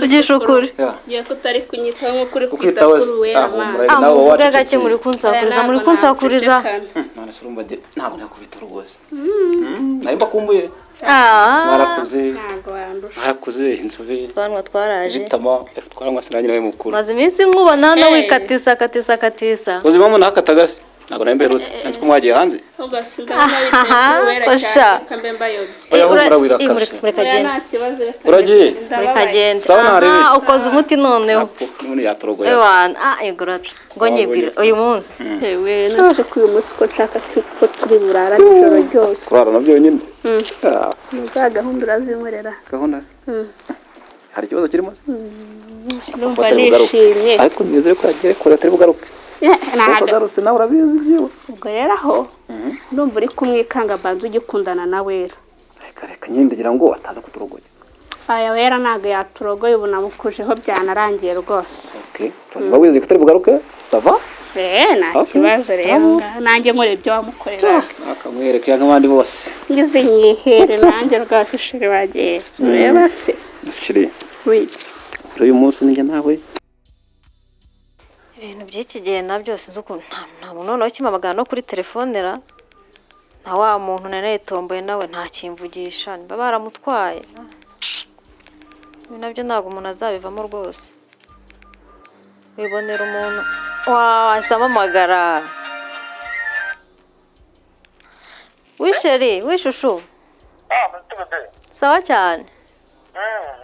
Ugisha ukuri. Ngiye ko utari kunyitaho nk'uko uri kwita Ukwitaho kuri uwera ah, mana. humura. Nawe Muvuge wacecetse. gake, muri kunsakuriza, muri kunsakuriza. None se urumva njye ntabwo nakubita rwose? Nari mbakumbuye. Ah. Mwarakuze. Ntabwo wandusha. Mwarakuze inzobe. Twanwa twaraje. Bitama twaranywa, sinanjye nawe mukuru. Maze iminsi nkubona hano. Eh. Wikatisa katisa katisa. Uzi impamvu nakatagase? Ntabwo nari mberutse, nzi ko mwagiye hanze. Ubwo sindabona biteye kuri uwera Osha. cyane, reka mbe mbayobye. Oya, humura, wirakabye. Mureka Oya, agende. nta kibazo, reka Uragiye? ndababaye. Mureka agende. Sawa, ntarebe. Aha, ukoze umuti noneho. Apo, n'ubundi yatorogoye. Ewana, ah, yego rata ngo nyibwire uyu munsi. Ewe, nase ko uyu munsi ko nshaka ko turi burara ijoro ryose. Kurara nabyo nyine. Ah, Ni za gahunda urazinkorera. Gahunda hari ikibazo kirimo? Ndumva Atari bugaruke. nishimye. Ariko nizere ko yagiye kure atari bugaruke. Ntabwo. Agarutse nawe urabizi ibyiwe. Ubwo rero aho ndumva uri kumwikanga, banza ugikundana na wera. Reka reka nyine, ndagira ngo ataza kuturogoya. Aya, wera ntabwo yaturogoye, ubu namukujeho byanarangiye rwose. Okay, niba wizeye ko atari bugaruke, ça va. Eee, nta Okay. kibazo rero, ngaho nanjye nkora ibyo wamukoreraga. Akamwereka nk'abandi bose. Ngize nyihere nanjye rwose, chéri wagiye ureba se. Chéri. Oui. Uyu munsi ninjye nawe. Ibintu by'iki gihe nabyo sinzi ukuntu nta muntu noneho ukimpamagara no kuri telefone ra. Na wa muntu nari naritomboye nawe ntakimvugisha, niba baramutwaye. Ibi nabyo ntabwo umuntu azabivamo rwose. Wibonera umuntu wahise amamagara: "Oui chéri, oui chouchou." Ah, meze bébé. Sawa cyane.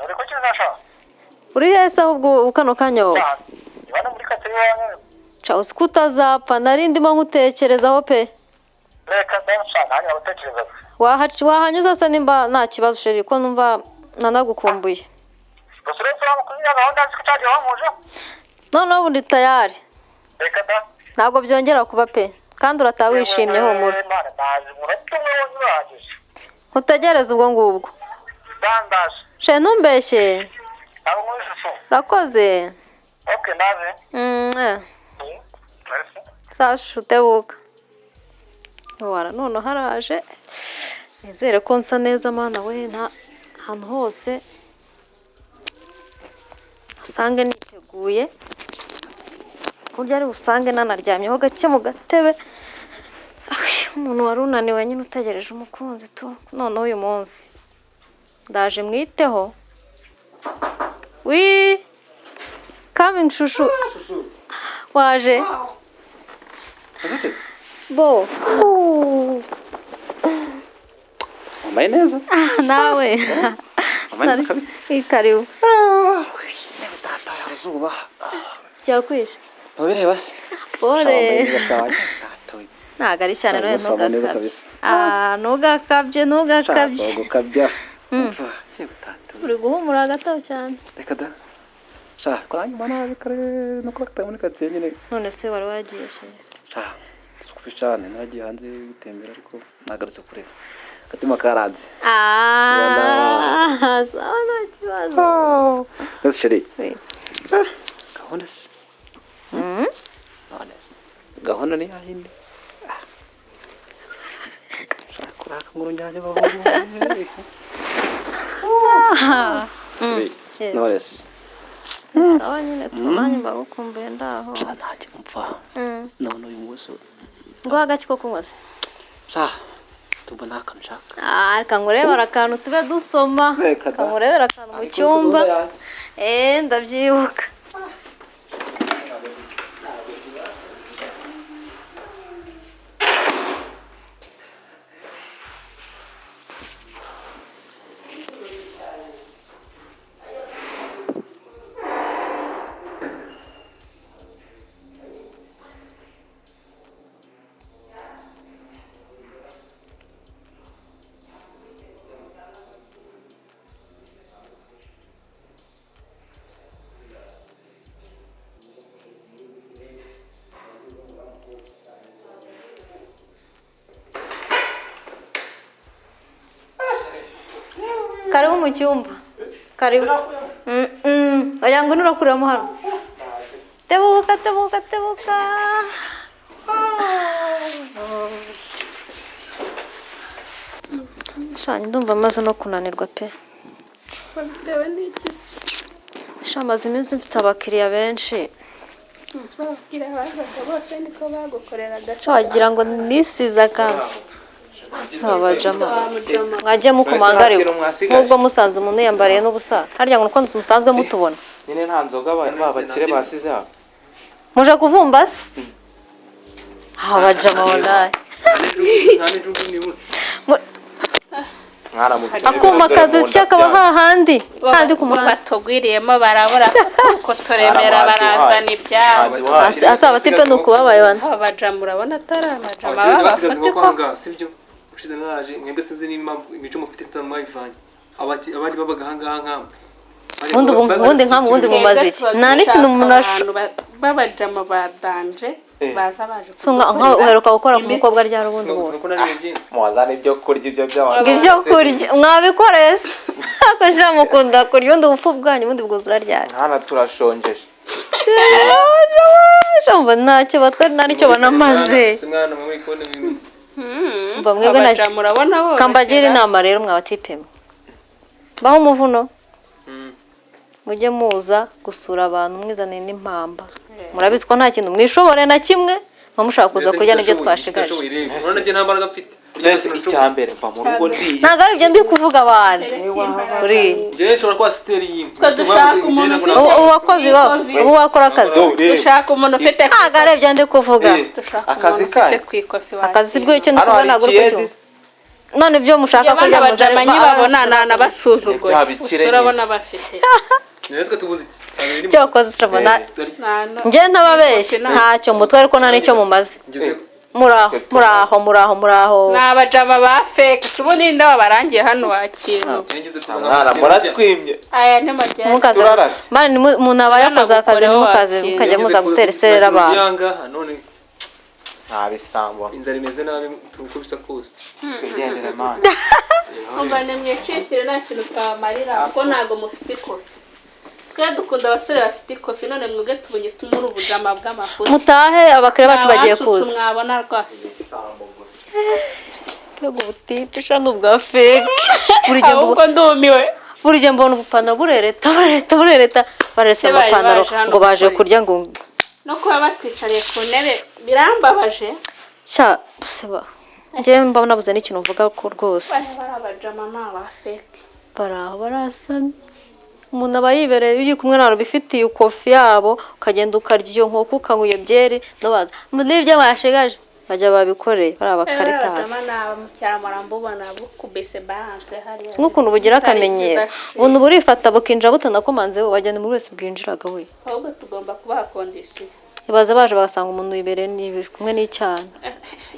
Uri kuki nasha? Uri hese ahubwo kano kanya wowe? Ni hano muri kate iwanyu. Ca, uzi ko utazapfa, nari ndimo nkutekerezaho pe. Reka dasha, nanjye nagutekerezaga. Wahaca wahanyuze se nimba nta kibazo, chéri, ko numva nanagukumbuye? Gusa uretse waba kuri ya gahunda, nzi ko cyagiye wamuje. Noneho ubu ndi tayari. Reka da. Ntabwo byongera kuba pe, kandi urataha wishimye, humura. Imana ndazi, umunota umwe wonyine urahagije. Ntutegereze ubwo ngubwo. Dandaje. Chéri, ntumbeshye. Ntabwo nkuru ishusho. Urakoze. Okay, ndaje. Eh. Merci. Sasha utebuka wara noneho haraje. Nizere ko nsa neza, mana we, nta ahantu hose usange niteguye ku buryo ari busange nanaryamyeho gake mu gatebe. Ay, umuntu wari unaniwe nyine utegereje umukunzi tu. Noneho uyu munsi ndaje mwiteho. Oui, coming, chouchou, waje. Bo. Wambaye neza. Nawe. Wambaye neza kabisa. Karibu. Data yazuba. Byakwishe. Ntubireba se? Pole. Wambaye neza cyane. Data we. Ntabwo ari cyane nawe. Ntabwo wambaye neza Ntugakabye. kabisa. Ah, ntugakabye, ntugakabye. Shaka gukabya. Umva, yewe data we. Uri guhumura gato cyane. Reka da. Sha, kwa nyuma nabi kare no kuba muri karitsiye nyine. None se wari waragiye, chéri? Sha, si cyane, naragiye hanze gutembera ariko nagarutse kureba. Agatima karanze. Ah, sawa, nta kibazo. Nose chéri. Oui. Gahunda se? None se gahunda ni yayindi? Shaka kuraka nkuru njyanye bahungu. Yes. None se? Sawa nyine, tumanye mbagukumbuye ndaho. Sha, ntacyo mpfa. None uyu munsi Ngo agaki ko kunywa se? Sha, tumva nta kantu nshaka. Ah, reka nkurebere akantu tube dusoma. Reka da. Reka nkurebere akantu mu Ariko cyumba. gahunda yanjye. Eh, ndabyibuka. Karibu mu cyumba, karibu. Oya, ngwino, urakuramo hano. Tebuka, tebuka, tebuka. Shani, ndumva maze no kunanirwa pe. Wabitewe n'iki se? Sha, maze iminsi mfite abakiriya benshi. Babwira bazaga bose niko bagukoreraga. Sha, wagira ngo nisize akantu. Asaba bajama mwajya mukomanga, ariko nk'ubwo musanze umuntu yiyambariye n'ubusa, harya ngo nuko musanzwe mutubona. Nyine nta nzoga ba bakire basize hano. Muje kuvumba se? Aba bajama wallahi. Nta n'ijugu nibura. Mwaramutse. Akuma kazi kaba hahandi handi ku mutwe. Batugwiriyemo barabura kuko turemera, barazana ibyabo. Asaba abatipe ni ukubabaye bana. Aba bajama urabona atari abajama Abakire basigaze b'abafuti ko ko ahangaha sibyo ushize naraje mwebwe, sinzi n'impamvu imico mufite sinzi mwabivanye. Abandi babaga ahangaha nkamwe. Ubundi nkamwe, ubundi mumaze iki? Nta n'ikintu umuntu Abantu b'abajama ba danger baza baje So nka uheruka gukora ku mukobwa ryari ubundi wowe? Sinzi ko nari byinshi. Muwazana ibyo kurya, ibyo by'abantu. Ngo ibyo kurya mwabikoreye se? Ariko sha, mukunda kurya. Ubundi ubupfu bwanyu ubundi bwuzura ryari? Hano turashonjeje. Mba ntacyo batwara, nta n'icyo banamaze. Si mwana muri kubona ibintu. Mba mwebwe na Abajama urabona boroshye. Kambagira inama rero, mwabatipe mwe, baho umuvuno. Mujye muza gusura abantu mwizaniye n'impamba. Murabizi ko nta kintu mwishobore na kimwe, muba mushaka kuza kurya n'ibyo twashigaje. Urabona njye nta mbaraga mfite. Mbese icya mbere mva mu rugo ndiye. Ntabwo ari ibyo ndi kuvuga, abantu uri Njyewe nshobora kuba siteri y'imwe. Twe dushaka umuntu ufite ubu bakozi babo, ubu wakora akazi. Dushaka umuntu ufite Ntabwo ari ibyo ndi kuvuga. Dushaka Akazi umuntu ufite kazi. ku ikofi. Akazi si bwo icyo ndi Hano kuvuga. hari Ntabwo uri ikiyedi. kucyumva. None ibyo mushaka Abana kurya muze. bajama nkibabona ntanabasuzuguye. Bya bikire Gusa urabona bafite Rero twe tubuze iki? Icyo wakoze ushabona. Njye ntababeshye, ntacyo mutwe, ariko nta n'icyo mumaze. Ngeze. Muraho, muraho, muraho, muraho. Ni abajama ba fake. Ubu ninde wabarangiye hano wakintu? Ngeze kuza. Mwana muratwimye. Aya ni majyambere. Ntimukaze. Turarase. Mani umuntu aba yakoze akazi, ntimukaze mukajya muza gutera isereri abantu. Ahangaha none Nta bisambo. inzara imeze nabi uko bisa kose. Twigendere mani. Umva, nimwicikire, nta kintu twabamarira kuko ntabwo mufite ikofi. Twe dukunda abasore bafite ikofi, none mwebwe tubonye tumuri ubujama bw'amafuti. Mutahe, abakiriya bacu bagiye Nta kuza. mwabona rwose. Mbega ubutipe sha, ni ubwa fake. Buri gihe Ahubwo ndumiwe. Buri gihe mbona ubupantaro burereta, burereta, burereta, barerese Se bari amapantaro baje hano ngo baje gukora kurya ngo No kuba batwicariye ku ntebe birambabaje. Sha seba, njyewe mba nabuze n'ikintu mvuga ko rwose. Bari bari abajama ni aba fake. Bari aho barasamye. Umuntu aba yibereye uri kumwe n'abantu bifitiye ikofi yabo, ukagenda ukarya iyo nkoko, ukanywa iyo byeri, no baza n'ibyo mwashigaje bajya babikoreye bari Abajama abakaritasi. ni aba mu cyaro murambubona bukubise balance hariya. Si nk'ukuntu bugira akamenyero, ubuntu burifata bukinjira butanakomanze, wagenda muri wese bwinjiraga we. Ahubwo tugomba kubaha condition. Baza baje bagasanga umuntu yibereye n'ibiri kumwe n'icyana.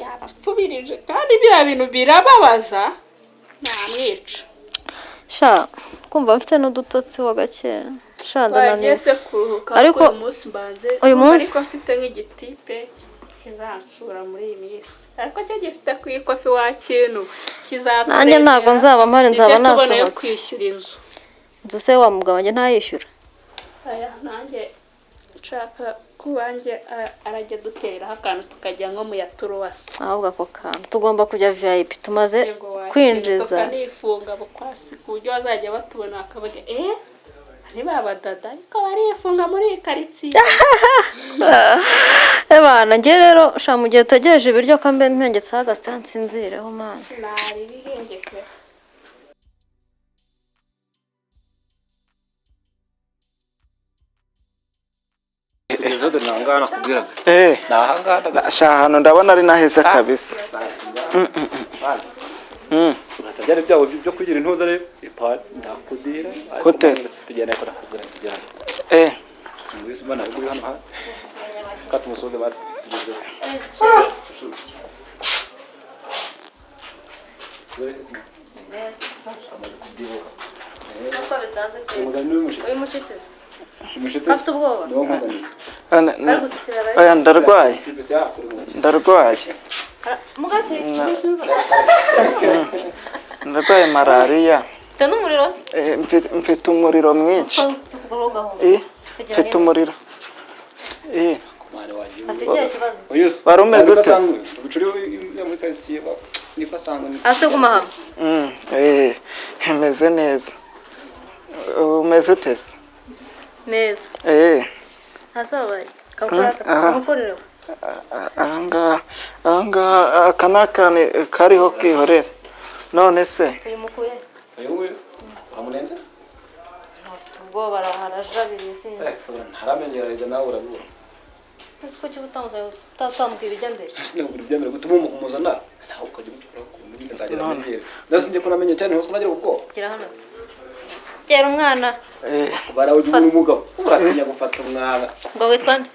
Yabapfubirije kandi biriya bintu birababaza, namwica. Sha, kumva mfite n'udutotsi wa gake sha, ndananiwe. Wagiye se kuruhuka? Ariko Ariko uyu munsi mbanze uyu numva munsi- ariko mfite nk'igitipe kizansura muri iyi minsi, ariko cyo gifite ku ikofi wa kintu kizaturemera. Nanjye ntabwo nzaba mpari, nzaba Nibyo tubona yo nasohotse. kwishyura inzu. Inzu se wa mugabo wanjye ntayishyura? Aya nanjye nshaka kubanjye arajya dutereraho akantu tukajya nko mu ya turuwasi. Ahubwo ako kantu tugomba kujya VIP tumaze Yego, wakira, kwinjiza. Tukanifunga bukwasi ku buryo bazajya batubona bakavuga eee ntibabadada, ariko barifunga muri iyi karitsiye. Ebana njye rero sha, mu gihe utegereje ibiryo, kambe mpengetseho agasita nsinzireho mana. Nari bihengeke. Ejo dore ahangaha nakubwiraga. Eh, Ni ahangaha. Sha, ahantu ndabona ari naheza kabisa. Urasa byari byabo byo kugira intuza rero ipari ndakudira. Gute se? Tugenda ariko nakubwira tugera. Eh, Sinzi mbona uri hano hasi. Katumusoze batugezeho. Nk'uko bisanzwe. Umuzani w'umushyitsi. Uyu mushyitsi se? Umushyitsi. Afite ubwoba. Niwo nkuzaniye. Ari gutitira. Oya, ndarwaye. Twese turi mu ntoki. Ndarwaye. Mugaki. Ndarwaye malariya. Ufite n'umuriro se? Eh, mfite umuriro mwinshi. Ukuguru gahunda. Eh, mfite umuriro. Eh, Kumana wanjye. Afite ikihe kibazo? Oyu. Wari umeze ute se? Ubucuri yo muri quartier niko asanzwe. Ase guma hamwe. Eh, meze neza. Umeze ute se? Neza. Hazabaye. Kagukorera. Ahangaha aka ni akani kariho kihorera. None se uyu mukuye? Uyu nguyu uramunenze? Afite ubwoba arajabiriye sinzi. Ntaramenyera rega nawe urabibona. Ese ko cyo utamubwira ibijya mbere? Sinakubwira ibijya mbere gutuma umuzana nawe ukajya umukora ku nyine nzagera amenyere. Nase njye ko namenye cyane ntuzi ko nagira ubwoba. Gira hano se. Gera umwana. Bara ujye uri umugabo uratinya gufata umwana. Ngo witwa nde?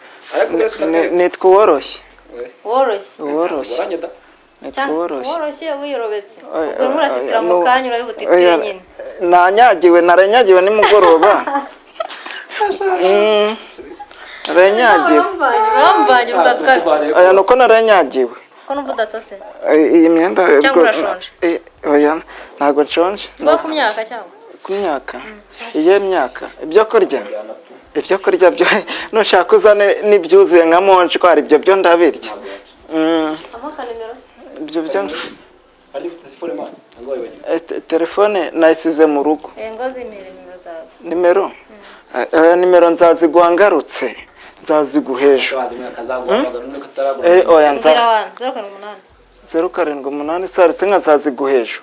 Nitwa Uworoshye. Uworoshye. Uworoshye. Nitwa Uworoshye. Uworoshye wiyorobetse. Urimo uratitira mu kanya urabibutitira nyine. Nanyagiwe naranyagiwe nimugoroba. Naranyagiwe. Uramvanye ugakata. Oya nuko naranyagiwe. Ko numva udatose? Iyi myenda cyangwa urashonje? Oya ntago nshonje. Ngo ku myaka cyangwa? Ku myaka. Iye myaka. Ibyo kurya. Ibyo kurya byo nushaka uzane n'ibyuzuye nka monjwari ibyo byo ndabirya. Ibyo byo telefone nayisize mu rugo. Nimero? Nimero nzaziguha ngarutse. Nzaziguha ejo. Oya nza. 078 saretse nkazaziguha ejo.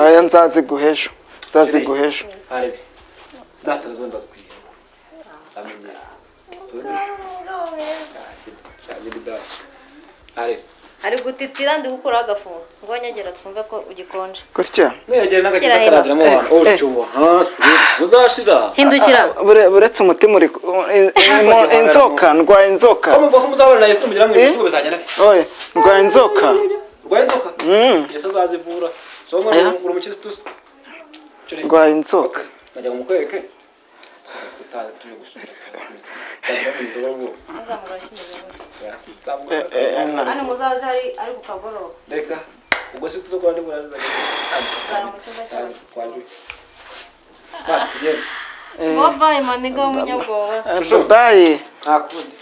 Oya nzaziguha ejo. Nzaziguha ejo. Ari gutitira ndi gukuraho agafuha ngo nyegera twumve ko ugikonje. Gutya? Negera n'agakiza karazamo abantu. Uzashira. Hindukira. Buretse umutima uri inzoka ndwaye inzoka. Ko muvuga ko muzabana na Yesu mugira mu ibifu bizagenda. Oya ndwaye inzoka. Ndwaye inzoka? Yesu azazivura. So ngo uri umukristo. Ndwaye inzoka. Najya mukwereke. Hano muzaze ari ku kagoroba. Reka ubwo se tuzokora ndi muraza. Ngo bye maniga w'umunyabwoba. Bye. Ntakundi.